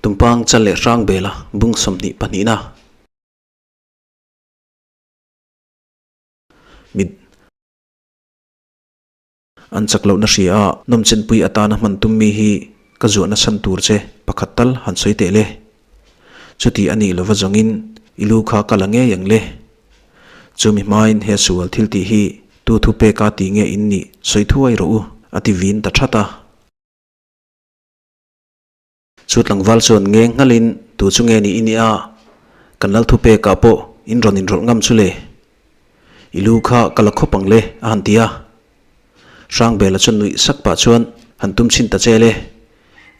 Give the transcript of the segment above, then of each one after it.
Tumpang chal leh hrang bela bung 22 na. Mit an chak lohna hria a, nawmchenpui atana hman tum mi hi ka zuahna chhan tur che pakhat tal han sawi teh le. Chuti a nih lova zawngin i lu kha ka la ngei ang le. Chumi hmain he sual thil tih hi tu thu peka ti nge in nih sawi thuai rawh u, a ti vin ta that a. Chu tlangval chuan ngeng nghalin tu chu nge ni i nia, kan lal thupekah pawh in rawn inrawlh ngam chu le. I lu kha ka la khawp ang le, a han ti a. Hrangbela chuan nuih sak pah chuan han tum chhin ta che le.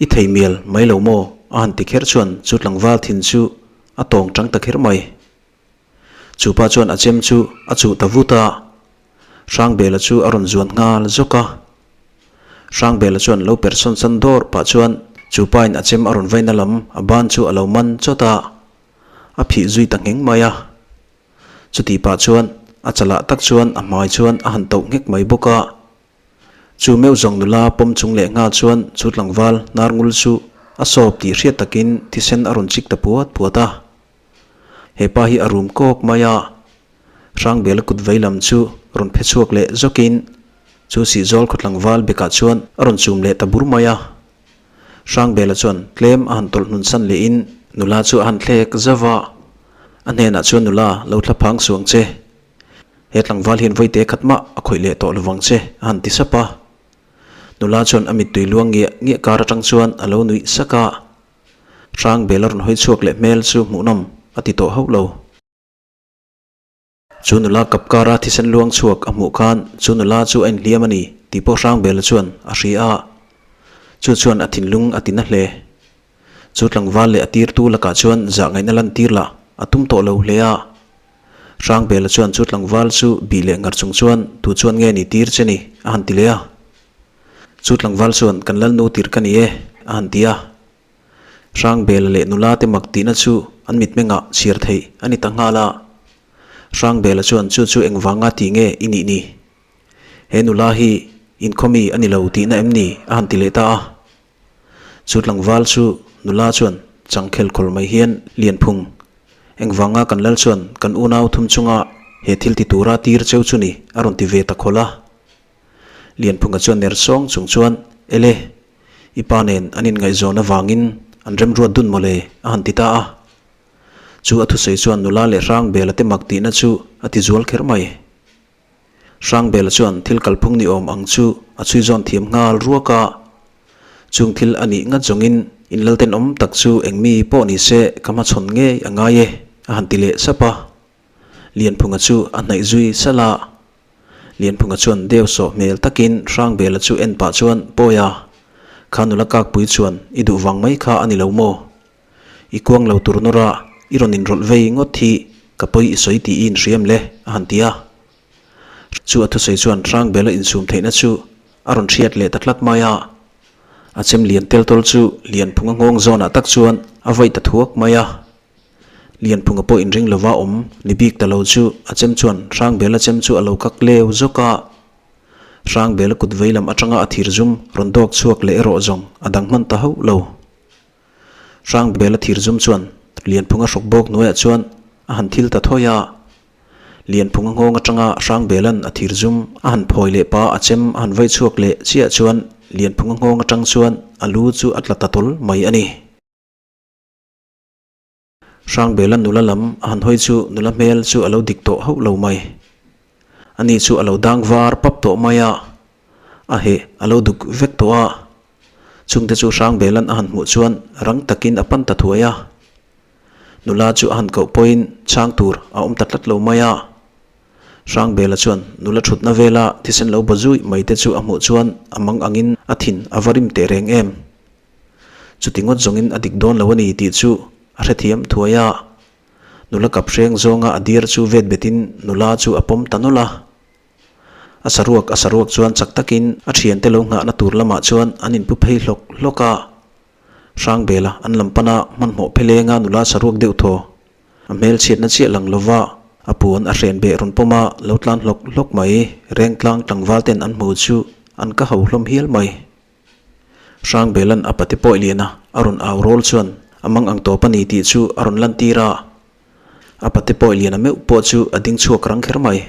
I thei mial mai lo maw? a han ti kher chuan chu tlangval thin chu a tawng chang ta kher mai. Chu pa chuan a chem chu a chuh ta vut a, Hrangbela chu a rawn zuan nghal zawk a. Hrangbela chuan lo per sawn san dawr pah chuan chu pa in a chem a rawn vaina lam a ban chu a lo man chawt a, a phih zui ta ngheng mai a. Chuti pah chuan a chalah tak chuan a hmai chuan a han tauh nghek mai bawk a. Chu meuh zawng nula pawm chung leh nghal chuan chu tlangval hnar ngul chu a sawp tih hriat takin thisen a rawn chik ta puat puat a. He pa hi a rum kawk mai a, Hrangbela kut vei lam chu rawn phe chhuak leh zawkin chu Sihzawl khaw tlangval bekah chuan a rawn chum leh ta bur mai a. Hrangbela chuan tlem a han tawlh hnun san lehin nula chu a han thlek zauh a, a hnenah chuan nula lo thla phang suang che, he tlangval hian vawite khat mah a khawih leh tawh lovang che a han ti sap a. Nula chuan a mittui luang ngiah ngiah kar atang chuan a lo nuih sak a. Hrangbela rawn hawi chhuak leh hmel chu hmuhnawm a ti tawh hauh lo. Chu nula kap kara thisen luang chhuak a hmuh khan chu nula chu a inhliam a ni tih pawh Hrangbela chuan a hria a. Chu chuan a thinlung a ti na hle. Chu tlangval leh a tirtu lakah chuan zah ngaihna lantir lah a tum tawh lo hle a. Hrangbela chuan chu tlangval chu bih leh ngar chung chuan tu chuan nge ni tir che ni a han ti leh a. Chu tlangval chuan kan lalnu tir ka ni e a han ti a. Hrangbela leh nula te mak tihna chu an mitmengah chhiar theih a ni ta nghal a. Hrangbela chuan chu chu engvanga tih nge i nih ni? He nula hi inkhawmi a ni lo tihna em ni? a han ti leh ta a. Chu tlangval chu nula chuan changkhel khawl mai hian Lianphung, engvanga kan lal chuan kan unau thum chunga he thil ti tura tir cheu chu ni a rawn ti ve ta khawl a. Lianphunga chuan ner sawng chung chuan, Ele, i pa nen an inngaihzawn avangin an remruat dun mawle, a han ti ta a. Chu a thusawi chuan nula leh Hrangbela te mak tihna chu a ti zual kher mai. Hrangbela chuan thil kalphung ni awm ang chu a chhui zawn thiam nghal ruak a. Chung thil a nih ngat zawngin inlaltenawm tak chu engmi pawh ni se ka hmachhawn ngei a ngai e, a han ti leh sap a. Lianphunga chu a hnaih zui salh a. Lianphunga chuan deu sawh hmel takin Hrangbela chu en pah chuan, Pawi a, kha nula kakpui chuan i duh vang mai kha a ni lo maw? I kuang lo tur nawr a, i rawn inrawlh vei ngawt hi ka pawi i sawi tih i inhriam le, a han ti a. Chu a thusawi chuan Hrangbela insum theihna chu a rawn hriat leh ta tlat mai a. A chem lian tel tawl chu Lianphunga nghawng zawnah tak chuan a vaih ta thuak mai a. Lianphunga pawh inring lova awm ni bik ta lo chu a chem chuan Hrangbela chem chu a lo kak leu zawk a. Hrangbela kut vei lam atanga a thir zum rawn dawk chhuak leh erawh zawng a dang hman ta hauh lo. Hrangbela thir zum chuan Lianphunga hrawk bawk hnuaiah chuan a han thil ta thawi a. Lianphunga nghawng atanga Hrangbela'n a thir zum a han phawi leh pa a chem a han vaih chhuak leh chiah chuan Lianphunga nghawng atang chuan a lu chu a tla ta tawl mai a ni. Hrangbela nula lam a han hawi chu nula hmel chu a lo dik tawh hauh lo mai. Ani chu a lo dang var pap tawh mai a, a heh a lo duk vek tawh a. Chungte chu Hrangbela'n a han hmuh chuan rang takin a pan ta thuai a. Nula chu a han koh pawhin chhang tur a awm ta tlat lo mai a. Hrangbela chuan nula thutna vela thisen lo baw zui mai te chu a hmuh chuan a mang angin a thin a va rim teh reng em. Chuti ngawt zawngin a dik dawn lo a ni tih chu a hrethiam thuai a. Nula kap hreng zawnga a dir chu vet betin nula chu a pawm ta nawlh a. A saruak a saruak chuan chak takin a thiante lo nghahna tur lamah chuan an inpu phei hlawk hlawk a. Hrangbela an lam pana hmanhmawh phelenga nula saruak deuh thaw a hmelchhiatna chiah lang lova a puan a hren beh rawn pawm a lo tlan hlawk hlawk mai. Rengtlang tlangval ten an hmu chu an ka ho hlawm hial mai. Hrangbelan a pate pawih lian a, a rawn au rawl chuan A mang ang tawp a ni tih chu a rawn lantir a. A pate pawh lian a meuh pawh chu a ding chhuak rang kher mai.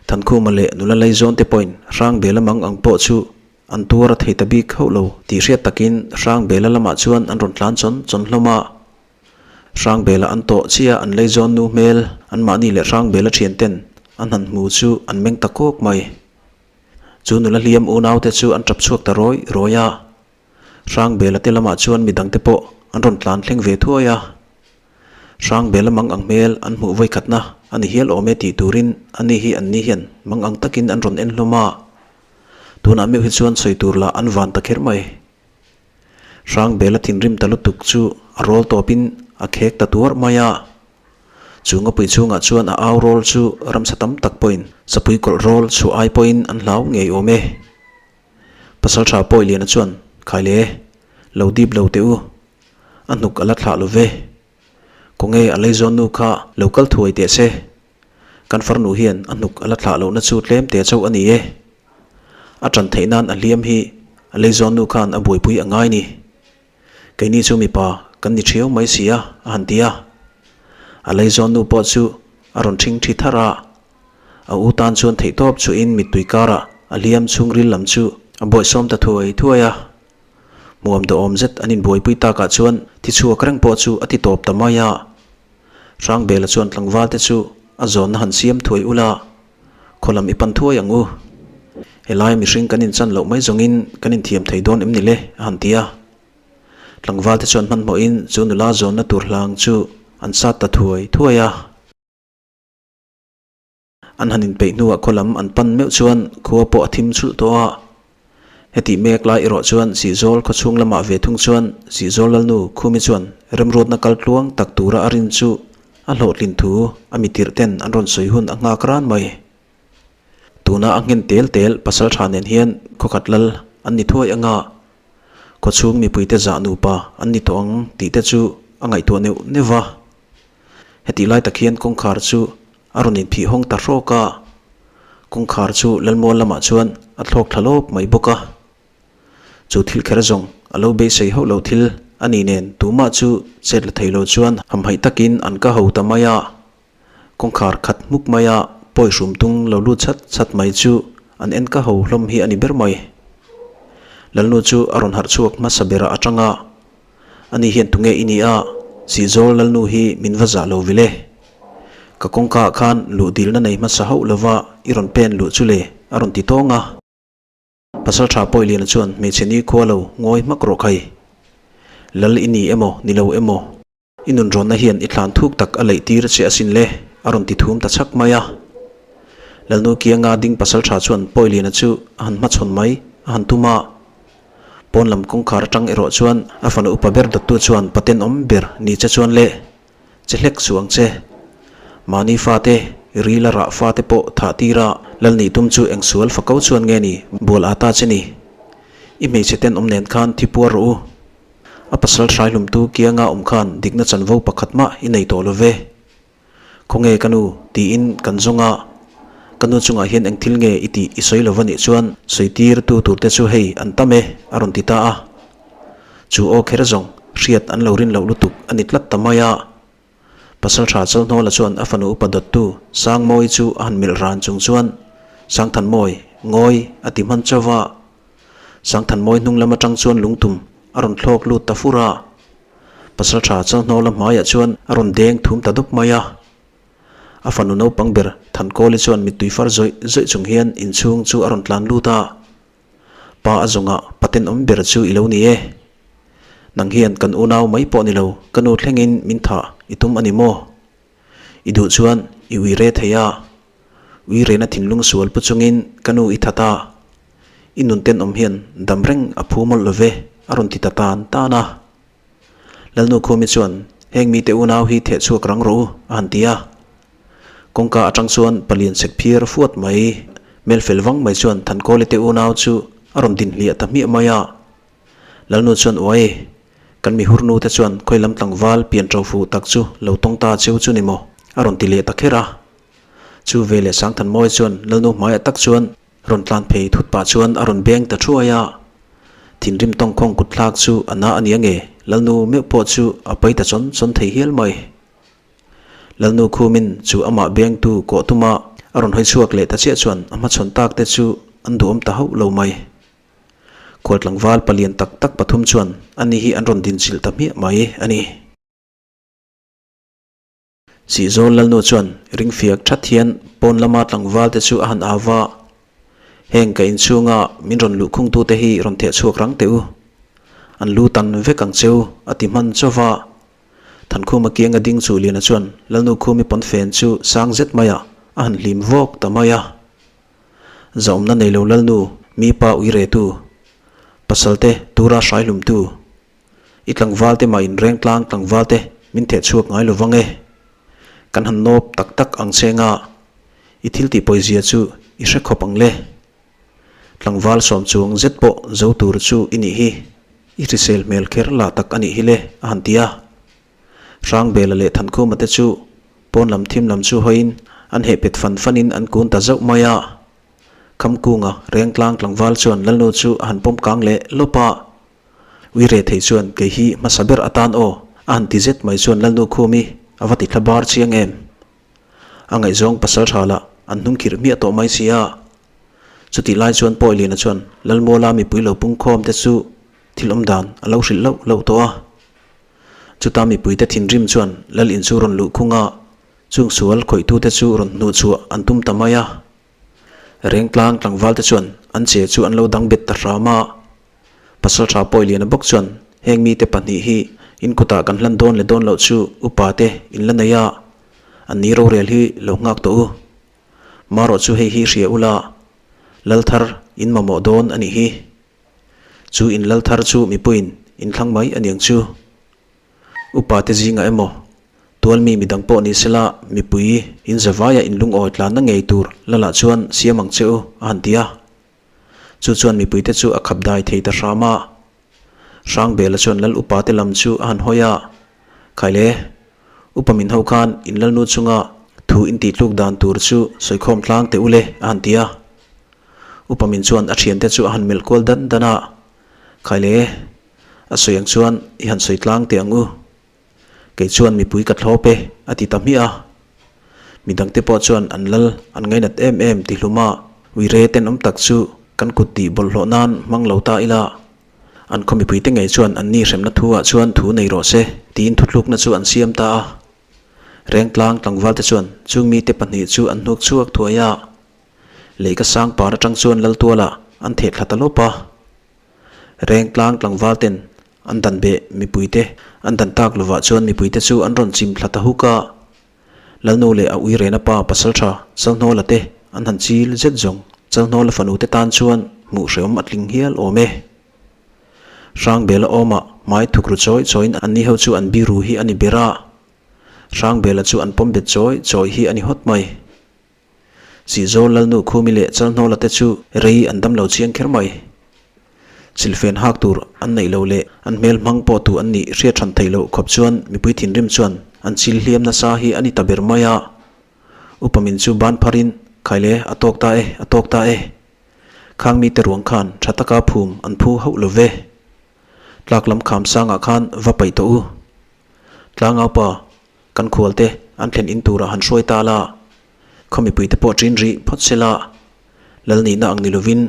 Thankhuma leh nula Laizawn te pawhin Hrangbela mang ang pawh chu an tuar a thei ta bik hauh lo tih hriat takin Hrangbela lamah chuan an rawn tlan chawn chawn hlawm a. Hrangbela an tawh chiah an Laizawn nu hmel anmahni leh Hrangbela thian ten an han hmu chu an meng ta kawk mai. Chu nula hliam unaute chu an tap chhuak ta rawi rawi a. Hrangbela te lamah chuan midangte pawh an rawn tlan thleng ve thuai a. Hrangbela mang ang hmel an hmuh vawikhatna a ni hial awm e tih turin ani hi anni hian mang ang takin an rawn en hlawm a. Tunah meuh hi chuan sawi tur lah an van ta kher mai. Hrangbela thinrim ta lutuk chu a rawl tawpin a khek ta tuar mai a. Chu ngapui chhungah chuan a au rawl chu ramsa tam tak pawhin sapui kawlh rawl chhuah ai pawhin an hlau ngei awm e. Pasalṭha Pawiliana chuan, Khai le, lo dip lo teh u. A hnuk a la thlah lo ve. Khawnge a leizawn nu kha lo kal thuai teh se. Kan farnu hian a hnuk a la thlah lohna chu tlem te chauh a ni e. A ṭan theih nan a hliam hi a leizawn nu khan a buaipui a ngai ni. Keini chu mipa kan ni ṭhiau mai si a, a han ti a. A leizawn nu pawh chu a rawn ṭhing ṭhi thar a. A u tan chuan theihtawp chuhin mittui karah a hliam chhungril lam chu a bawihsawm ta thuai thuai a. Hmuam dawhawm zet an inbuaipui takah chuan thi chhuak reng pawh chu a ti tawp ta mai a. Hrangbela chuan tlangval te chu a zawnna han siam thuai ula, khaw lam i pan thuai ang u. Helai mihring kan inchan loh mai zawngin kan inthiam thei dawn em ni le? a han ti a. Tlangval te chuan hmanhmawhin chu nula zawnna tur hlang chu an sat ta thuai thuai a. An han inpeih hnuah khaw lam an pan meuh chuan khua pawh a thim chhulh tawh a. Hetih mek lai erawh chuan Sihzawl khaw chhung lamah ve thung chuan Sihzawl Lalnu Khumi chuan remruatna kal tluang tak tura a rin chu a hlawhtlin thu a mitirh ten an rawn sawi hun a nghak ran mai. Tuna a nghen tel tel pasal tha nen hian khawkhat lal an ni thuai anga khaw chhung mipuite zah nupa an ni tawh ang tih te chu a ngaihtuah neuh neuh va. Hetih lai tak hian kawngkhar chu a rawn inphih hawng ta hrawk a, kawngkhar chu Lalmual lamah chuan a thlawk thla lawp mai bawk a. Chu thil kher zawng a lo beisei hauh lo thil a ni nen tumah chu chet la thei lo chuan hamhaih takin an ka ho ta mai a. Kawngkhar khat hmuk mai a pawi hrum tung lo lut chat chat mai chu an en ka ho hlawm hi a ni ber mai. Lalnu chu a rawn harh chhuak hmasa berah atanga Ani hian tunge i nia, Sihzawl Lalnu hi min va zah lo vil e. Ka kawngka ah khan luh dilna nei hmasa hauh lova i rawn pen luh chu le, a rawn ti tawng a. Pasaltha Pawiliana chuan hmeichhe ni khua lo ngawi hmak rawh khai. Lal i ni emaw ni lo emaw, i nunrawnna hian i thlan thuk tak a leih tir che asin le, a rawn ti thum ta chhak mai a. Lalnu kianga ding pasaltha chuan Pawiliana chu a han hmachhawn mai a han tum a. Pawn lam kawngkhar atang erawh chuan a fanu upa ber dawttu chuan paten awm ber ni che chuan le che hlek suh ang che. Mahni fate, ril a rah fate pawh thah tir a, lal nih tum chu eng sual fa ko chuan nge ni bual aa ta che ni. I hmeichhe ten awm nen khan thi puar rawh u. A pasal hraihlumtu kianga awm khan dikna chanvo pakhat mah i nei tawh lo ve. Khawnge ka nu? tiin kan zawng a, Ka nu chungah hian eng thil nge i tih i sawi lo va nih chuan sawi tir tu tur te chu hei an tam e a rawn ti ta a. Chu aw kher zawng hriat an lo rin loh lutuk a ni tlat ta mai a. Pasaltha Chalhnawla chuan a fanu upa dawttu Sangmawi chu a han melh ran chung chuan Sangthanmawi, ngawi a ti hman chauh va. Sangthanmawi hnung lam atang chuan lungtum a rawn thlawk lut ta fur a. Pasalṭha Chalhnawla hmaiah chuan a rawn deng thum ta dup mai a. A fanu naupang ber Thankawli chuan mittui far zawih zawih chung hian inchhung chu a rawn tlan lut a. Pa a zawngah pa tenawm ber chu i lo ni e. Nang hian kan unau mai pawh ni lo, ka nu thlengin min thah i tum a ni maw? I duh chuan i ui re thei a. Ui rena thinlung sual pu chungin ka nu i that a. I nun tenawm hian dam reng a phu mawlh lo ve, a rawn ti ta tan tan a. Lalnu Khumi chuan, Heng mite unau hi theh chhuak rang rawh u, a han ti a. Kawngka atang chuan palian chhek phir fuat mai, hmel fel vang mai chuan Thankawli te unau chu a rawn din hliah ta hmiah mai a. Lalnu chuan, Uai, kan mi hurnu te chuan khawi lam tlangval pian ṭo fuh tak chu lo tawng ta cheu chu ni maw? a rawn ti leh ta kher a. Chu veleh Sangthanmawia chuan Lalnu hmaiah tak chuan, Rawn tlan phei thut pah chuan a rawn beng ta thuai a. Thinrim tawngkhawng kut thlak chu a na a nia nge, Lalnu meuh pawh chu a pai ta chawn chawn thei hial mai. Lalnu khumin chu amah bengtu kawh tuma a rawn hawi chhuak leh ta chiah chuan a hmachhawn tak te chu an duhawm ta hauh lo mai. Khual tlangval palian tak tak pathum chuan ani hi an rawn dinchilh ta hmiah mai a ni. Sihzawl Lalnu chuan ring fiak that hian pawn lama tlangval te chu a han au va, Heng ka inchhunga min rawn luhkhung tute hi rawn theh chhuak rang teh u. An lu tan vek ang cheu a ti hman chaw va. Thankhuma kianga ding chu Liana chuan Lalnu Khumi pawnfen chu sang zet maiah a han hlim vawk ta mai a. Zahawmna nei lo Lalnu mi pa uiretu, pasalte tura hraihlumtu, I tlangval te mah in reng tlang tlangval te min theh chhuak ngai lo vang e. Kan han nawp tak tak ang che nga, i thil tih pawizia chu i hre khawp ang le. Tlangval sawm chuang zet pawh zo tur chu i nih hi, i hrisel hmel kher lah tak a nih hi le, a han ti a. Hrangbela leh Thankhuma te chu pawn lam thim lam chu hawiin an heh pet fan fanin an kun ta zauh mai a. Khamkunga rengtlang tlangval chuan Lalnu chu a han pawm kang leh lawp a. Ui reh thei chuan kei hi hmasa ber atan aw a han ti zet mai chuan Lalnu Khumi a va ti thla bar chiang em. A ngaihzawng pasal tha lah an hnung khirh hmiah tawh mai si a. Chutih lai chuan Pawiliana chuan Lalmuala mipui lo pungkhawm te chu thil awm dan a lo hrilh loh loh tawh a. Chuta mipuite thinrim chuan Lal in chu rawn luh khung a, chung sual khawihtute chu rawn hnuhchhuah an tum ta mai a. Rengtlang tlangvalte chuan an che chu an lo dang bet ta hram a. Pasaltha Pawiliana bawk chuan heng mite pahnih hi in kutah kan hlan dawn leh dawn loh chu upa te in la nei a, an ni rorel hi lo nghak tawh u. Marawh chu hei hi hria ula, lal thar in mamawh dawn a nih hi. Chu in lal thar chu mipuiin in thlang mai a niang chu. Upa te zingah emaw, tualmi midang pawh ni sela mipui in zavaia in lungawi tlanna ngei tur lalah chuan siam ang che u a han ti a. Chu chuan mipuite chu a khap dai thei ta hram a. Hrangbela chuan lal upate lam chu a han hawi a, Khaile, upa min ho khan in lalnu chunga thu in tih tluk dan tur chu sawikhawm tlang teh u le, a han ti a. Upa min chuan a thiante chu a han melh kual dan dan a, Khaile, a sawi ang chuan i han sawi tlang teh ang u. Kei chuan mipui ka thlawp e, a ti ta hmiah a. Midangte pawh chuan an lal an ngainat em em ti hlum a, uire tenawm tak chu kan kut tih bawlhhlawh nan hmang lo ta ila, an khaw mipuite ngei chuan an ni hremna thu ah chuan thu nei rawh se tiin thutlukna chu an siam ta a. Rengtlang tlangvalte chuan chung mite pahnih chu an hnuk chhuak thuai a, leika sang par atang chuan Laltuala an theh thla ta lawp a. Rengtlang tlangvalten An dan beh mipuite an dan tak lovah chuan mipuite chu an rawn chim thla ta huk a. Lalnu leh a uirena pa pasaltha Chalhnawla te an han chil zet zawng Chalhnawla fanu te tan chuan hmuh hreawm a tling hial awm e. Hrangbela awmah hmai thukru chawi chawiin anni ho chu an biru hi a ni ber a. Hrangbela chu an pawm bet chawi chawi hi a ni hawt mai. Sihzawl Lalnu Khumi leh Chalhnawla te chu rei an dam lo chiang kher mai. Silfen hak tur an neih loh leh an hmel hmang pawh tu an nih hriat hran theih loh khawp chuan mipui thinrim chuan an chil hliam nasa hi a ni ta ber mai a. Upa min chu ban pharin, Khaile, a tawk ta e, a tawk ta e. Khang mite ruang khan tha taka phum an phu hauh lo ve. Tlak lam kham sangah khan va paih tawh u. Tlangaupa, Kan khualte an thlen in turah han hruai ta la, khaw mipuite pawh ṭin rih phawt se la, Lal nihna ang ni lovin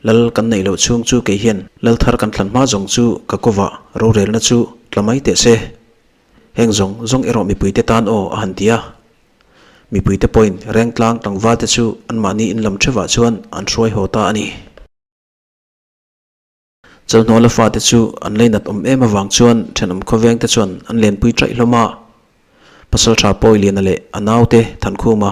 Lal kan neih loh chhung chu kei hian Lal thar kan thlan hma zawng chu ka kawvah rorelna chu tla mai teh se. Heng zawng zawng erawh mipuite tan aw a han ti a. Mipuite pawhin Rengtlang tlangvalte chu anmahni in lam ṭhevah chuan an hruai haw ta a ni. Chalhnawla fate chu an leinat awm em avang chuan thenawm khawvengte chuan an lenpui ṭaih hlawm a. Pasalṭha Pawiliana leh a naute Thankhuma,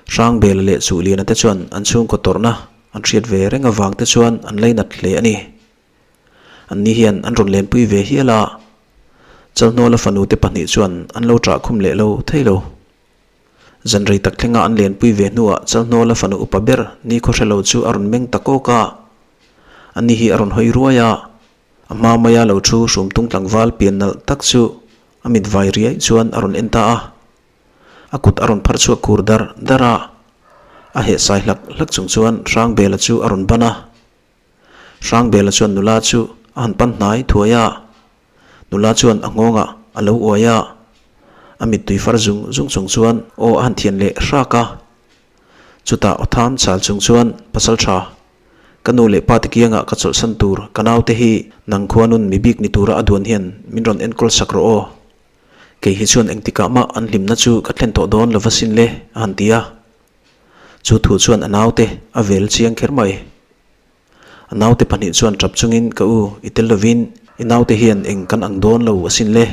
Hrangbela leh Chuhliana te chuan an chhungkaw tawrhna an hriat ve reng avang te chuan an leinat hle a ni. Anni hian an rawn lenpui ve hial a. Chalhnawla fanute pahnih chuan an lo ṭah khum leh lo thei lo. Zan rei tak thlenga an lenpui ve hnuah Chalhnawla fanu upa ber nikhaw hre lo chu a rawn meng ta kawk a. Ani hi a rawn hawi ruai a, a hma maia lo thu hrum tung tlangval pian nalh tak chu a mit vai riai chuan a rawn en ta a. A kut a rawn phar chhuak khur dar dar a, a heh sai hlak hlak chung chuan Hrangbela chu a rawn ban a. Hrangbela chuan nula chu a han pan hnai thuai a, nula chuan a nghawngah a lo uai a, a mittui far zung zung chung chuan aw a han thian leh hrak a. Chutah aw tham chal chung chuan pasal tha, ka nu leh pa te kiangah ka chawlhsan tur ka naute hi nang khuanun mi bik ni tura a duan hian min rawn enkawl sak rawh aw. Kei hi chuan engtikah mah an hlimna chu ka thlen tawh dawn lo va sin le, a han ti a. Chu thu chuan a naute a vel chiang kher mai. A naute pahnih chuan tap chungin, Ka u, i tel lovin i naute hian eng kan ang dawn lo asin le.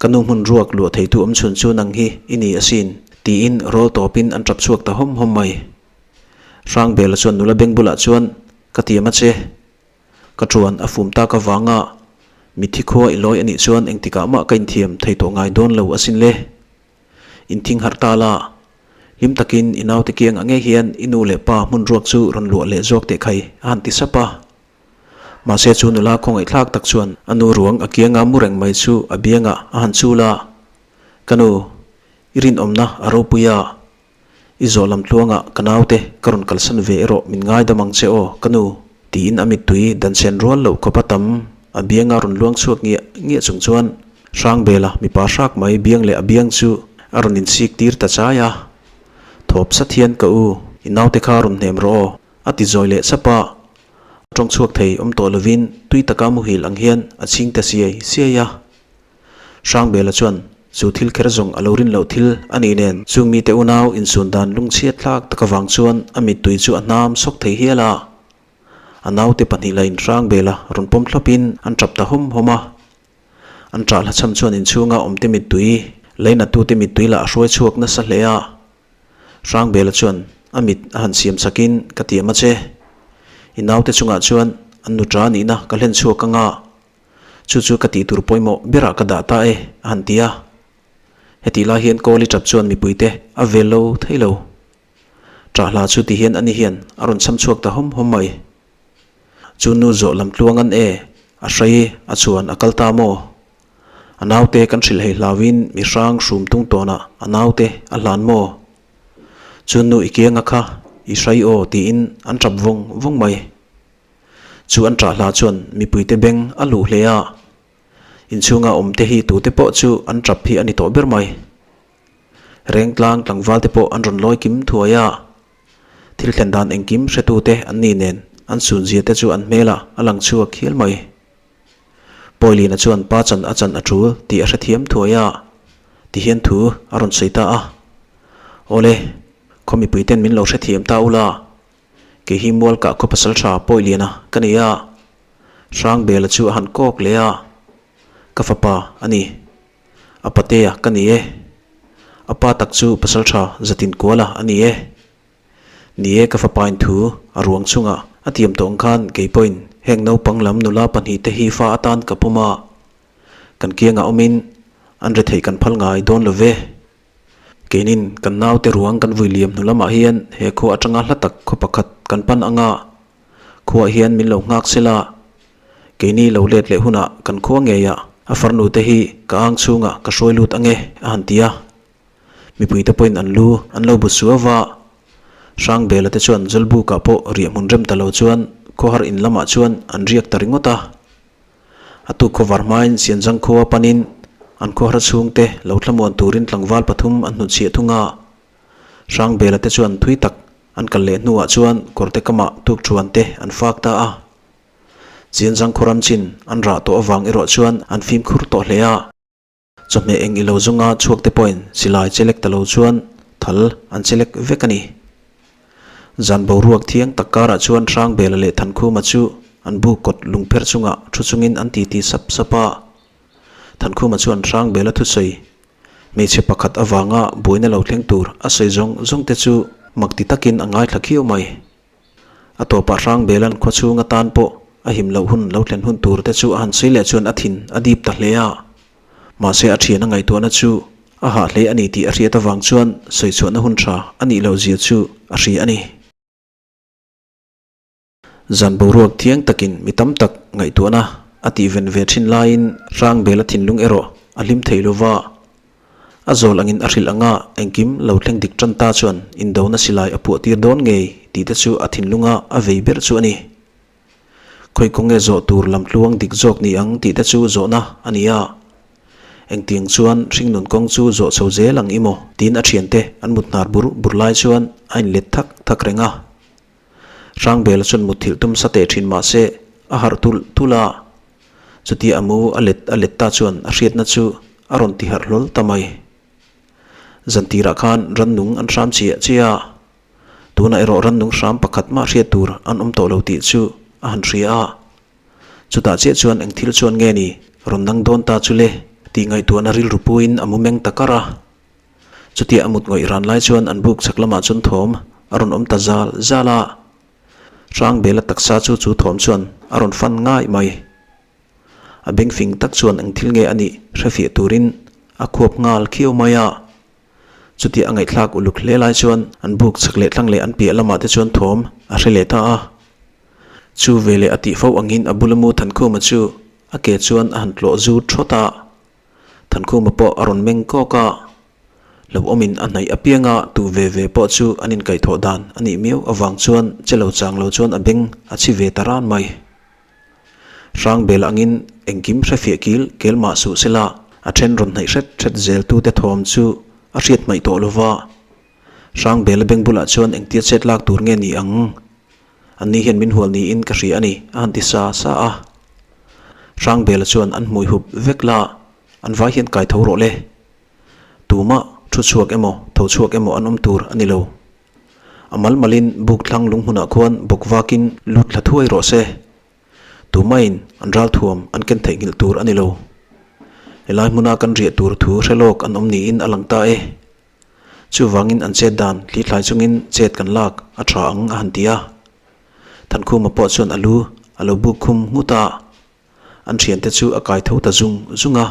Ka nu hmun ruak luah theitu awm chhun chu nang hi i ni asin, tiin rawl tawpin an tap chhuak ta hawm hawm mai. Hrangbela chuan nula beng bulah chuan, Ka tiam a che. Ka chuan a fum tak avanga mitthi khua i lawi anih chuan engtikah mah ka inthiam thei tawh ngai dawn lo asin le. Inthing harh ta la, hlim takin i naute kiang ang ngei hian i nu leh pa hmun ruak chu rawn luah leh zawk teh khai a han ti sap a. Mahse chu nula khawngaihthlak tak chuan a nu ruang a kianga mu reng mai chu a biangah a han chul a, Ka nu, i rinawmna a ropui a, I zawh lam tluangah ka naute ka rawn kalsan ve erawh min ngaidam ang che aw, ka nu, tiin a mittui danchen rual loh khawpa tam a bianga rawn luang chhuak ngiah ngiah chung chuan Hrangbela mipa hrak mai biang leh a biang chu a rawn insik tir ta chai a. Thawp sat hian ka u, i naute kha rawn hnem rawh aw, a ti zawi leh chap a. A tawng chhuak thei awm tawh lovin tui taka muhil ang hian a chhing ta siai siai a. Hrangbela chuan chu thil kher zawng a lo rin loh thil a nih nen chung mite unau insun dan lungchhiat thlak tak avang chuan a mittui chu a hnam sawk thei hial a. A naute pahnih lain Hrangbela rawn pawm thlawpin an tap ta hawm hawm a. An ṭah hlachham chuan inchhunga awmte mittui, leinatute mittui lah a hruai chhuak nasa hle a. Hrangbela chuan a mit a han siam chakin ka tiam a che. I naute chungah chuan an nuṭa nihna ka hlen chhuak anga. Chu chu ka tih tur pawimawh berah ka dah ta e, a han ti a. Hetih lai hian Kawli tap chuan mipuite a vel lo thei lo. Ṭah hla chu ti hian ani hian a rawn cham chhuak ta hawm hawm mai. Chu nu zawh lam tluang an e, a hrei a chuan a kal ta maw? A naute kan hrilh hei hlauin mi hrang hrum tung tawnah a naute a hlan maw? Chu nu i kianga kha i hrei aw tiin an tap vawng vawng mai. Chu an ṭah hla chuan mipuite beng a luh hle a, inchhunga awmte hi tute pawh chu an ṭap hi a ni tawh ber mai. Rengtlang tlangvalte pawh an rawn lawi kim thuai a, thil thlen dan engkim hretute an ni nen an sunzia te chu an hmelah a lang chhuak hial mai. Pawilina chuan pa chan a chan a ṭul tih a hrethiam thuai a, tihian thu a rawn sawi ta a, Awle, khaw mipuiten min lo hrethiam ta ula, Kei hi Mualkah khaw pasal tha Pawiliana ka ni a, Hrangbela chu a han kawk leh a, Ka fapa a ni. A patea ka ni e. A pa tak chu pasal tha Zatin Kuala a ni e. Ni e ka fapain thu a ruang chungah a tiam tawh ang khan kei pawhin heng naupang lam nula pahnihte hi fa atan ka pawm a, kan kiangah awmin an rethei kan phal ngai dawn lo ve. Keinin kan naute ruang kan vui liam hnu lamah hian he khua atanga hla tak khaw pakhat kan pan anga khuaah hian min lo nghak sela, keini lo let leh hunah kan khua ngeiah a farnu te hi ka ang chhungah ka hruai lut ange a han ti a. Mipuite pawhin an lu an lo bu suau a, Hrangbela te chuan Zawlbukah pawh riahhmun rem ta lo chuan khawhar in lamah chuan an riak ta ringawt a. A tuk khawvar hmain Sianzang khua panin an khawhar chhungte lo thlamuan turin tlangval pathum an hnutchhiah thung a. Hrangbela te chuan thui tak an kal leh hnuah chuan kawrte kamah tukthuan te an fak ta a. Sianzang khaw ram chin an rah tawh avang erawh chuan an fimkhur tawh hle a. Chawhmeh eng ilo zawnga chhuak te pawhin silai chelek ta lo chuan thal an chelek vek a ni. Zan boruak thiang tak karah chuan Hrangbela leh Thankhuma chu an bu kawt lungpher chungah thu chungin an titi sap sap a. Thankhuma chuan Hrangbela thusawi hmeichhe pakhat avanga buaina lo thleng tur a sawi zawng zawng te chu mak ti takin a ngaithla khiau mai. A tawpah Hrangbela'n khua chhung atan pawh a him loh hun lo thlen hun tur te chu a han sawi leh chuan a thin a dip ta hle a. Mahse a thian a ngaihtuahna chu a hah hle a ni tih a hriat avang chuan sawi chhuahna hun tha a nih loh zia chu a hria a ni. Zan boruak thiang takin mi tam tak ngaihtuahna a tihven ve thin laiin Hrangbela thinlung erawh a hlim thei lova. A zawl angin a hrilh anga engkim lo thleng dik tan ta chuan indona silai a puah tir dawn ngei tih te chu a thinlunga a vei ber chu a ni. Khawi kawng nge zawh tur lam tluang dik zawk ni ang tih te chu zawhna a ni a. Engtiang chuan hringnun kawng chu zawh chho zel ang i maw? tiin a thiante an mut hnar bur bur lai chuan a inlet thak thak reng a. Hrangbela chuan mutthilh tum sa teh thin mah se a harh tulh tulh a. Chutia a mu a let a let ta chuan a hriatna chu a rawn ti harh hlawl ta mai. Zantirah khan rannung an hram chiah chiah a. Tunah erawh rannung hram pakhat mah hriat tur an awm tawh lo tih chu a han hria a. Chutah chiah chuan eng thil chuan nge ni rawn nang dawn ta chu le tih ngaihtuahna rilru puiin a mu meng ta kar a. Chutia a mut ngawih ran lai chuan an buk chhak lamah chuan thawm a rawn awm ta zal zal a. Hrangbela taksa chu chu thawm chuan a rawn fan ngai mai. A bengfing tak chuan eng thil nge a nih hrefiah turin a khuap nghal khiau mai a. Chutia a ngaihthlak uluk hle lai chuan an buk chhak leh tlang leh an piah lamah te chuan thawm a hre leh ta a. Chu veleh a tih fo angin a bula mu Thankhuma chu a ke chuan a han tlawh zu thawt a. Thankhuma pawh a rawn meng kawk a. Lo awmin a hnaih apianga tu ve ve pawh chu an inkaihthawh dan a nih miau avang chuan che lo chang lo chuan a beng a chhi ve ta ran mai. Hrangbel angin engkim hrefiah kil kel mah suh sela a then rawn hnaih hret hret zel tute thawm chu a hriat hmaih tawh lova. Hrangbela beng bulah chuan engtia chet lak tur nge ni ang? Anni hian min hual niin ka hria a ni, a han ti sa sa a. Hrangbela chuan an hmui hup vek la, an vai hian kai tho rawh le. Tumah thu chhuak emaw, tho chhuak emaw an awm tur a ni lo. A mal malin buk thlang lung hmunah khuan bawk vakin lut thla thuai rawh se. Tumahin an ralthuam an ken theihnghilh tur a ni lo. Helai hmuna kan riah tur thu hre lawk an awm niin a lang ta e. Chuvangin an chet dan thlithlai chungin chet kan lak a tha ang a han ti a. Thankhuma pawh chuan a lu a lo buk khum nghut a. An thiante chu a kai tho ta zung zung a.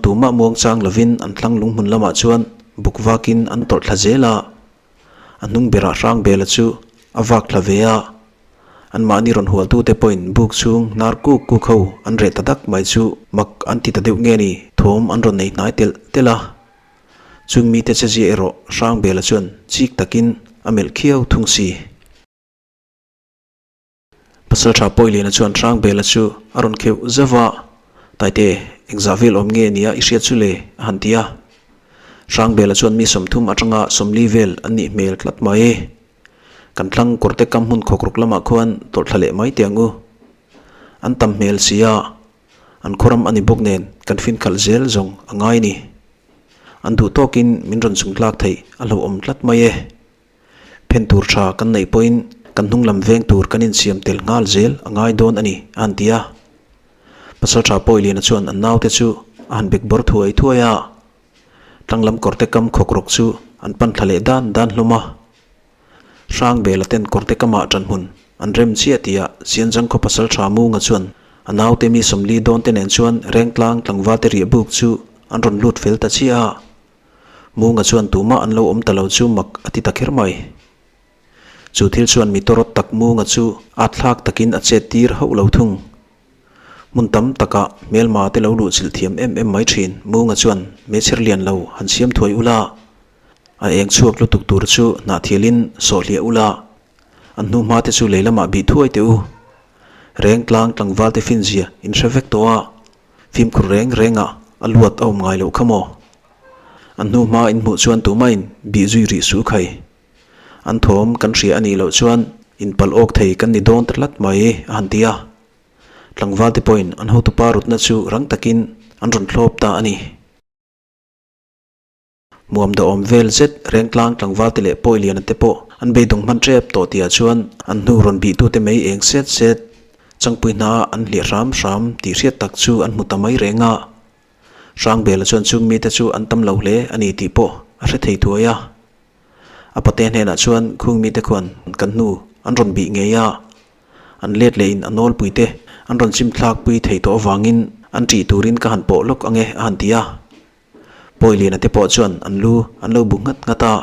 Tumah muang chang lovin an thlang lung hmun lamah chuan buk vakin an tawlh thla zel a. A hnung berah Hrangbela chu a vak thla ve a. Anmahni rawn hualtute pawhin buk chhung hnar kuk kuk ho an reh ta dak mai chu mak an ti ta deuh nge ni thawm an rawn nei hnai telh telh a. Chung mite che zia erawh Hrangbela chuan chik takin a melh khiau thung si. Pasalṭha Pawiliana chuan Hrangbela chu a rawn kheuh zauh a, Taite, engzah vel awm nge nia i hriat chu le? a han ti a. Hrangbela chuan mi 30 aṭanga 40 vel an nih hmel tlat mai. Kan thlang kawrte kam hmun khawkruk lamah khuan tawlh thla leh mai teh ang u. An tam hmel si a, an khawram a ni bawk nen kan fin khalh zel zawng a ngai ni. An duh tawkin min rawn chungtlak theih a hlauhawm tlat mai e. Phen tur tha kan neih pawhin kan hnung lam veng tur kan insiam tel nghal zel a ngai dawn a ni, a han ti a. Pasaltha Pawiliana chuan an naute chu a han bek bawr thuai thuai a. Tlanglam kawrte kam khawk rawk chu an pan thla leh dan dan hlawm a. Hrangbela ten kawrte kamah ṭanhmun an rem chiah tih ah Sianjang khaw pasaltha Munga chuan a naute mi 40 dawn te nen chuan Rengtlang tlangvalte riahbuk chu an rawn lut fel ta chiah a. Munga chuan tumah an lo awm ta lo chu mak a ti ta kher mai. Chu thil chuan mi tawrawt tak Munga chu at thlak takin a chet tir hauh lo thung. Hmun tam takah hmelma te lo luh chilh thiam em em mai thin Munga chuan meichher lian lo han siam thuai ula, a eng chhuak lutuk tur chu hnahthialin sawh hliah ula, an hnuhma te chu lei lamah bih thuai teh u. Rengtlang tlangval te finzia in hre vek tawh a. Fimkhur reng rengah a luat a awm ngai loh kha maw? An hnu hma in hmuh chuan tumahin bih zui rih suh khai. An thawm kan hria a nih loh chuan inpalh awk thei kan ni dawn ta tlat mai a han ti a. Tlangval te pawhin an hotupa rutna chu rang takin an rawn thlawp ta a ni. Muam dawhawm vel zet Rengtlang tlangval te leh Pawiliana te pawh an beidawng hman tep tawh tihah chuan an hnu rawn bihtute mai eng set set changpui hna an hliah hram hram tih hriat tak chu an hmu ta mai reng a. Hrangbela chuan chung mite chu an tam lo hle a ni tih pawh a hre thei thuai a. A pate hnenah chuan khung mite khuan kan hnu an rawn bih ngei a, an let lehin a nawlpui te an rawn chim thlakpui thei tawh avangin an ṭih turin ka han pawh lawk ange a han ti a. Pawiliana te pawh chuan an lu an lo bu nghat nghat a.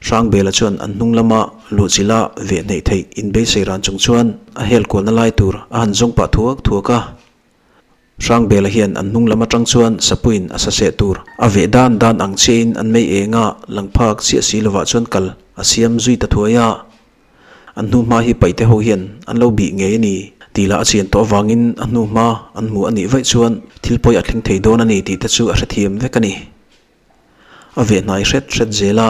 Hrangbela chuan an hnung lama luhchilha veh hneih theih inbeisei ran chung chuan a hel kualna lai tur a han zawng pah thuak thuak a. Hrangbela hian an hnung lam atang chuan sapuiin a saseh tur a veh dan dan ang chiahin an mei eng a, lang phak chiah si lovah chuan kal a siam zui ta thuai a. An hnuhma hi paihte ho hian an lo bih ngei a ni tih lah a chian tawh avangin a hnuhma an hmu a nih vaih chuan thil pawi a thleng thei dawn a ni tih te chu a hrethiam vek a ni. A veh hnai hret hret zel a,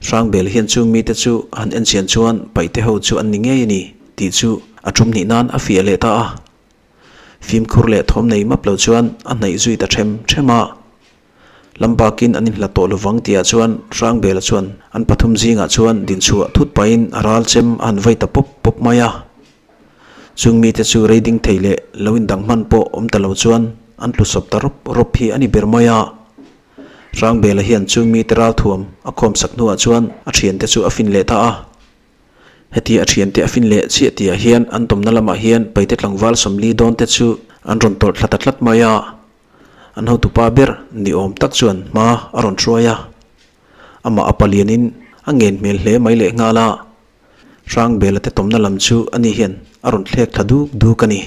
Hrangbel hian chung mite chu a han en chian chuan paihte ho chu an ni ngei a ni tih chu a tum hnih nan a fiah leh ta a. Fimkhur leh thawm nei map lo chuan a hnaih zui ta them them a. Lam bakin an inhlat tawh lovang tihah chuan Hrangbela chuan an pathum zingah chuan dinchhuah thut pahin a ral chem a han vei ta pawp pawp mai a. Chung mite chu rei ding thei leh lo indang hman pawh awm ta lo chuan an tlu sawp ta rawp rawp hi a ni ber mai a. Hrangbela hian chung mite ralthuam a khawmsak hnuah chuan a thiante chu a fin leh ta a. Heti a thiante a fin leh chiah tihah hian an tawmna lamah hian paite tlangval 40 dawn te chu an rawn tawlh thla ta tlat mai a. An hotupa ber ni awm tak chuan hma a rawn hruai a, amah a palianin a ngen hmel hle mai leh nghal a, Hrangbela te tawmna lam chu ani hian a rawn thlek thla duk duk a ni.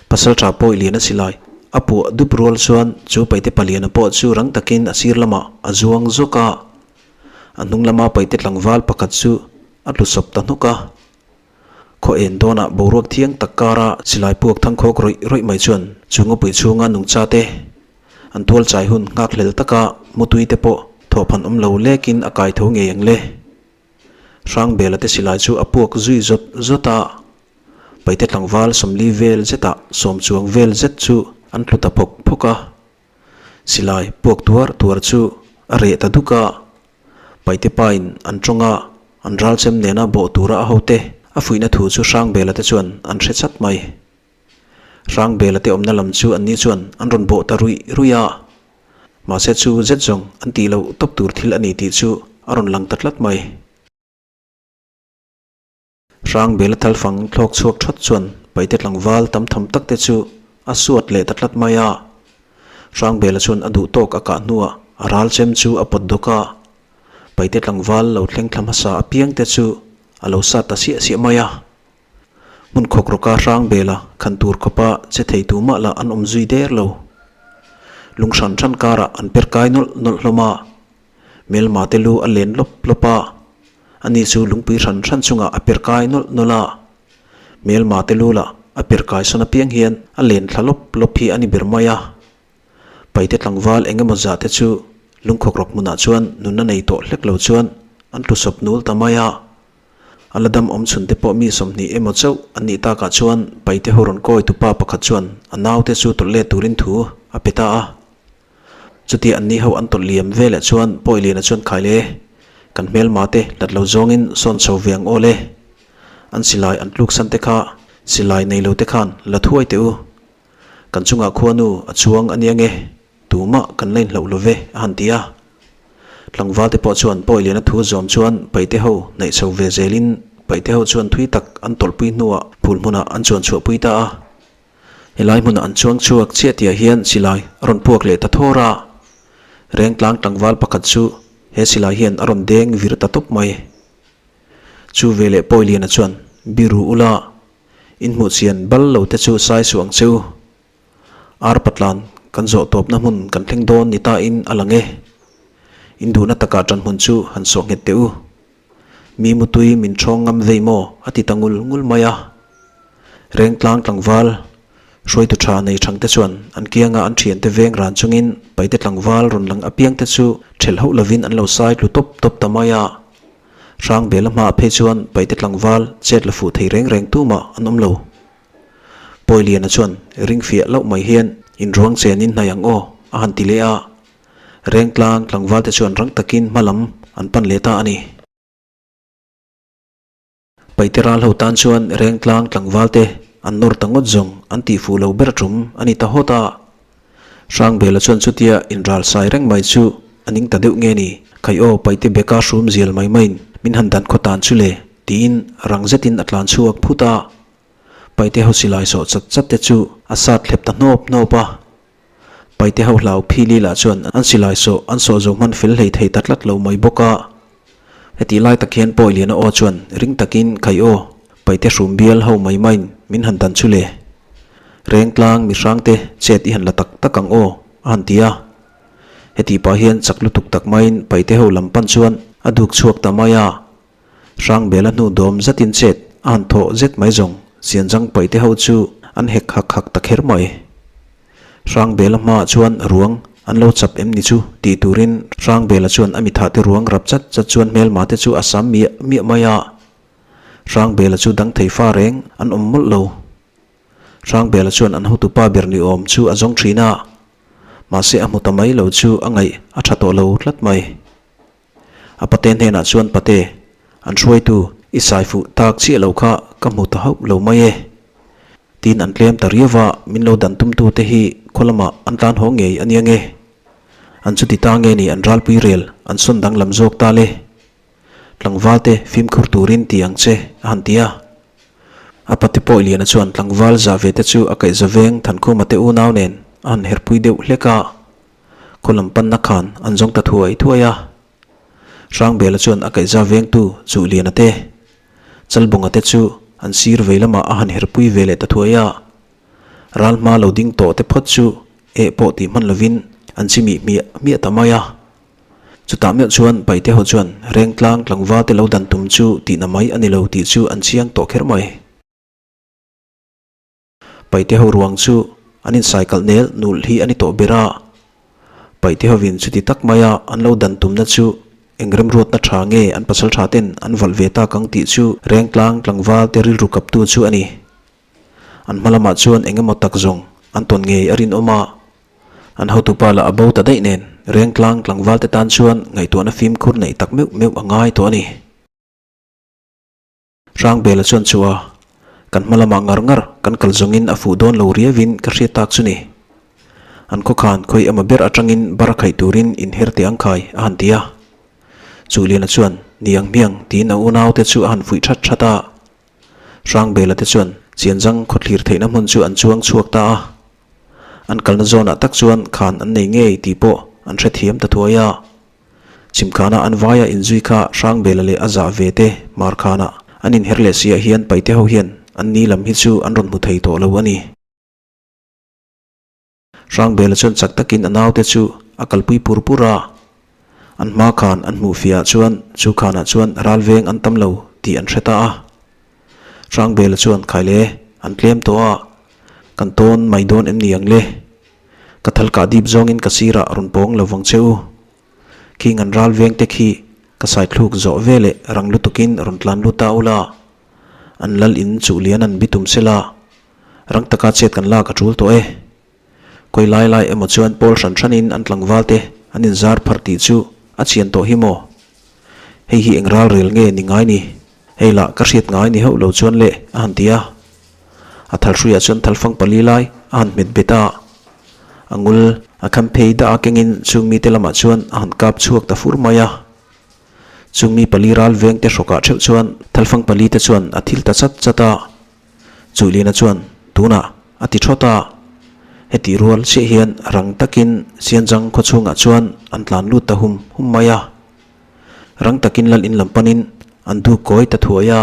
Pasaltha pawi lian a si lai a puah dup rual chuan chu paite paliana pawh chu rang takin a sir lamah a zuang zawk a, a hnung lama paite tlangval pakhat chu a tlu sawp ta hnawk a. Khaw en dawnah boruak thiang tak kara silai puak thangkhawk rawih rawih mai chuan chu ngawpui chhunga nungcha te an tual chai hun nghak hlel taka mutui te pawh thawhphan awm lo lekin a kai tho ngei ang le. Hrangbela te silai chu a puak zui zawt zawt a, paite tlangval 40 vel zetah 10 chuang vel zet chu an tlu ta phawk phawk a. Silai puak tuar tuar chu a reh ta duk a, Paite pain an tawng a, an ralchem nena bawh tura a hote a fuihna thu chu Hrangbela te chuan an hre chat mai. Hrangbela te awmna lam chu anni chuan an rawn bawh ta ruih ruih a, mahse chu zet zawng an tih loh tawp tur thil a ni tih chu a rawn lang ta tlat mai. Hrangbela thalfang thlawk chhuak thawt chuan paite tlangval tam tham tak te chu a suat leh ta tlat mai a. Hrangbela chuan a duh tawk a kah hnuah a ral chem chu a pawt dawk a. Paite tlangval lo thleng thla hmasa apiang te chu a lo sat ta siah siah mai a. Hmun khawk rawka Hrangbela khan tur khawpa che thei tu mah lah an awm zui der lo. Lung hran hran karah an per kai nawlh nawlh hlawm a. Hmelma te lu a len lawp lawp a, ani chu lungpui hran hran chungah a per kai nawlh nawlh a. Hmelma te lu lah a per kai sawn apiang hian a len thla lawp lawp hi a ni ber mai a. Paite tlangval eng emaw zah te chu lungkhawk rawk hmunah chuan nunna nei tawh hlek lo chuan an tlu sawp nul ta mai a. A la dam awm chhun te pawh mi 20 emaw chauh an nih takah chuan paite ho rawn kawi tupa pakhat chuan a naute chu tawlh let turin thu a pe ta a. Chutia an ni ho an tawlh liam veleh chuan Pawiliana chuan khai le, kan hmelma te hlat lo zawngin sawn chho ve ang aw le. An silai an tluk san te kha silai nei lo te khan la thuai teh u. Kan chungah khuanu a chuang a nia nge, tumah kan la inhloh lo ve a han ti a. Tlangval te pawh chuan Pawiliana thu zawm chuan paite ho hnaih chho ve zelin paite ho chuan thui tak an tawlhpui hnuah phul hmunah an chuan chhuahpui ta a. Helai hmunah an chuang chhuak chiah tihah hian silai a rawn puak leh ta thawr a, Rengtlang tlangval pakhat chu he silai hian a rawn deng vir ta tawp mai. Chu veleh Pawiliana chuan, Biru ula, in hmuh chian bal lo te chu sai suh ang che u. Ar patlan kan zawh tawpna hmun kan thleng dawn ni ta in a lang e. In duhna takah ṭan hmun chu han sawh nghet teh u. Mi mutui min ṭhawng ngam vei maw? a ti ta ngul ngul mai a. Rengtlang tlangval hruaitu ṭha nei ṭhangte chuan an kianga an ṭhiante veng ran chungin paite tlangval rawn lang apiangte chu ṭhelh hauh lovin an lo sai tlu tawp tawp ta mai a. Hrangbela hmaah phei chuan paite tlangval chet la fuh thei reng reng tumah an awm lo. Pawiliana chuan ring fiah loh mai hian inruang chenin hnai ang aw a han ti leh a. Rengtlang tlangvalte chuan rang takin hma lam an pan leh ta a ni. Paite ral ho tan chuan Rengtlang tlangvalte an nawr ta ngawt zawng an tih fuh lo ber tum a ni ta hawt a. Hrangbela chuan chutia inral sai reng mai chu a ning ta deuh nge ni, Khai aw Paite beka hrum zial mai maiin min han dan khaw tan chu le tiin rang zetin a tlan chhuak phut a. Paite ho silai sawh chat chat te chu a sat thlep ta hnawp hnawp a. Paite ho hlau phili lah chuan an silai sawh an sawh zo hman fel hlei thei ta tlat lo mai bawk a. Hetih lai tak hian Pawiliana aw chuan ring takin Khai aw, Paite hrum bial ho mai maiin min han dan chu le. Rengtlang mi hrangte chet i han la tak tak ang aw a han ti a. Hetih pah hian chak lutuk tak maiin Paite ho lam pan chuan a duk chhuak ta mai a. Hrangbela hnu dawm zatin chet a han thawh zet mai zawng Sianzang paihte ho chu an hek hak hak ta kher mai. Hrangbela hmaah chuan ruang an lo chap em ni chu tih turin Hrangbela chuan a mithahte ruang rap chat chat chuan hmelmate chu a sam miah miah mai a. Hrangbela chu dang thei fa reng an awm mawlh lo. Hrangbela chuan an hotupa ber ni awm chu a zawng thin a, mahse a hmu ta mai lo chu a ngaih a tha tawh lo tlat mai. A pate hnenah chuan Pate, an hruaitu i sai fuh tak chiah lo kha ka hmu ta hauh lo mai e. Tin an tlem ta riau va, min lo dan tumtute hi khaw lamah an tlan haw ngei a nia nge? An chuti ta nge ni an ralpui rel an sawn danglam zawk ta le? Tlangval te fimkhur turin ti ang che a han ti a. A pate pawh Liana chuan tlangval zah ve te chu a kaihza veng Thankhuma te unau nen a han herpui deuh hlek a. Khaw lam panna khan an zawng ta thuai thuai a. Hrangbela chuan a kaihza vengtu chu Liana te, Chalbunga te chu an sir vei lamah a han herpui ve leh ta thuai a. Ral hma lo ding tawh te phawt chu eh pawh tih hman lovin an chimih hmiah hmiah ta mai a. Chutah meuh chuan Paite ho chuan Rengtlang tlangval te lo dan tum chu tihna mai a ni lo tih chu an chiang tawh kher mai. Paite ho ruang chu an insai kalh nel nulh hi a ni tawh ber a. Paite hovin chuti tak maia an lo dan tumna chu eng remruatna tha nge an pasal tha ten an valh ve tak ang tih chu Rengtlang tlangval te rilru kaptu chu a ni. An hma lamah chuan eng emaw tak zawng an tawn ngei a rinawm a. An hotupa lah a bo ta daih nen Rengtlang tlangval te tan chuan ngaihtuahna fimkhur neih tak meuh meuh a ngai tawh a ni. Hrangbela chuan chu a, kan hma lamah ngar ngar kan kal zawngin a fuh dawn lo riauin ka hriat tak chu ni. An khawkhan khawi emaw ber atangin bar a khaih turin inher teh ang khai a han ti a. Chuhliana chuan, Ni ang hmiang tiin a unaute chu a han fuih that that a. Hrangbela te chuan Chianzang khawthlir theihna hmun chu an chuang chhuak ta a. An kalna zawnah tak chuan khan an nei ngei tih pawh an hrethiam ta thuai a. Chhimkhana an vaia inzui kha Hrangbela leh a zah ve te Markhana an inher leh siah hian Paite ho hian an ni lam hi chu an rawn hmu thei tawh lo a ni. Hrangbela chuan chak takin a naute chu a kalpui pur pur a, an hma khan an hmuh fiahah chuan chu khanah chuan ral veng an tam lo tih an hre ta a. Hrangbela chuan Khaile an tlem tawh a, kan tawn mai dawn em ni ang le? Ka thal kah dip zawngin ka sirah rawn pawng lo vang che u. Khing an ral veng te khi ka saithluk zawh ve leh rang lutukin rawn tlan lut ta ula, an lal in chuh lian an bitum sela, rang taka chet kan lak a tul tawh e. Kawi lai lai emaw chuan pawl hran hranin an tlangval te an inzar pharh tih chu a chian tawh hi maw? Hei hi eng ral rel nge ni ngai ni? Hei lah ka hriat ngai ni hauh lo chuan le a han ti a. A thalhruiah chuan thalfang pali lai a han hmet bet a. A ngul a kham phei dah a kengin chung mite lamah chuan a han kap chhuak ta fur mai a. Chung mi pali ral vengte hrawkah theuh chuan thalfang pali te chuan a thil ta chat chat a. Chuhlina chuan tunah a ti thawt a. Hetih rual chiah hian rang takin Sianjang khawchhungah chuan an tlan lut ta hum hum mai a. Rang takin lal in lam panin an duk kawi ta thuai a.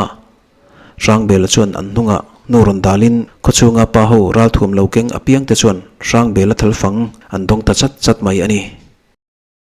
Hrangbela chuan an hnungah hnu rawn dalin khawchhunga pa ho ralthuam lo keng apiang te chuan Hrangbela thalfang an dawng ta chat chat mai a ni.